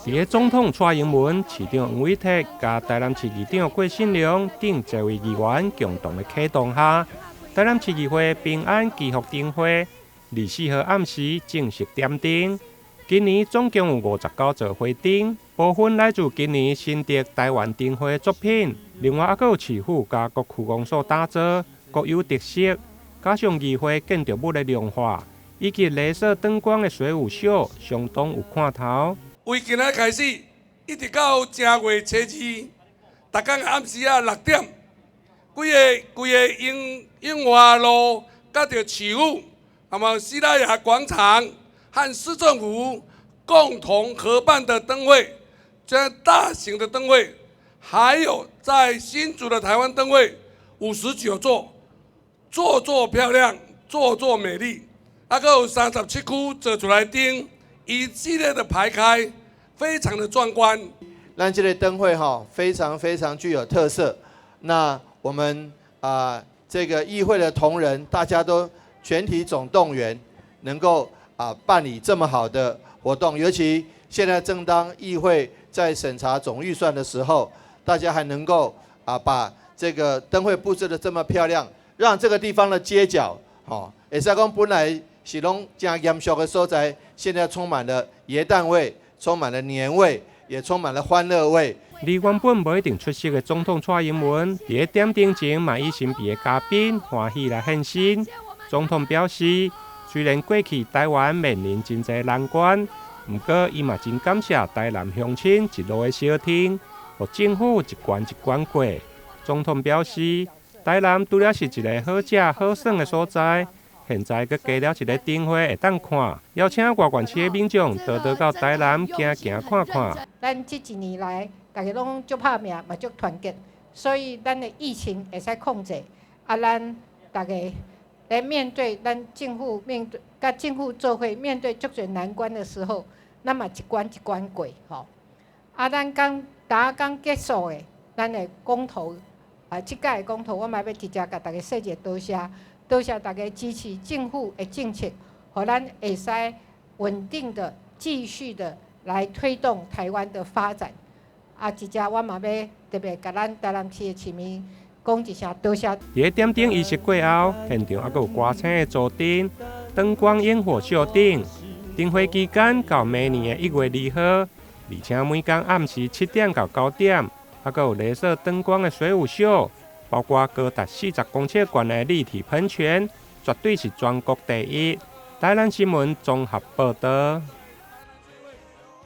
佇咧總統蔡英文、市長黃偉哲佮台南市議長郭信良等濟位議員共同的啟動下，台南市議會平安祈福燈會24號暗時正式點燈。今年總共有59座花燈，部分來自今年新竹台灣燈會的作品，另外猶閣有市府佮各區公所打造，各有特色。加上議會建築物的亮化，以及鐳射燈光的水舞秀，相當有看頭。為今仔開始，一直到正月初二，逐工暗時仔6點，規个規个永永華路佮著市府，那麼西拉雅廣場和市政府共同合辦的燈會，這大型的燈會，還有在新竹的台灣燈會，59座，座座漂亮，座座美麗，啊，閣有37區做出來燈。一系列的排開，非常的壯觀。咱這個燈會哈，非常非常具有特色。那我們啊，這個議會的同仁，大家都全體總動員，能夠啊辦理這麼好的活動。尤其現在正當議會在審查總預算的時候，大家還能夠啊把這個燈會佈置得這麼漂亮，讓這個地方的街角，吼，會使講本來是攏誠嚴肅的所在，現在充滿了耶誕味，充滿了年味，也充滿了歡樂味。而原本無一定出席的總統蔡英文，佇咧點燈前嘛以身邊的嘉賓歡喜來現身。總統表示，雖然過去台灣面臨真濟難關，毋過伊嘛真感謝台南鄉親一路的相挺，予政府一關一關過。總統表示，台南除了是一个好食好耍的所在，現在閣加了一个燈會會當看，邀請外縣市的民眾多多到台南行行看看。咱這一年來，大家攏足拍拚，嘛足團結，所以咱的疫情會使控制。啊，咱大家來面對咱政府面對，佮政府做伙面對足濟難關的時候，咱嘛一關一關過吼。啊，咱剛剛剛結束的，咱的公投啊，這屆的公投，我嘛欲佇遮共大家說一下多謝。多謝大家支持政府的政策，予咱會使穩定的繼續的來推動台灣的發展。啊，佇遮我嘛欲特別共咱台南市的市民講一聲多謝。佇咧點燈儀式過後，現場猶閣有歌星的助陣、燈光煙火秀等。燈會期間到明年的1月2號，而且每工暗時7點到9點，猶閣有鐳射燈光的水舞秀。包括高達40公尺懸的立體噴泉，絕對是全國第一。台南新聞綜合報導。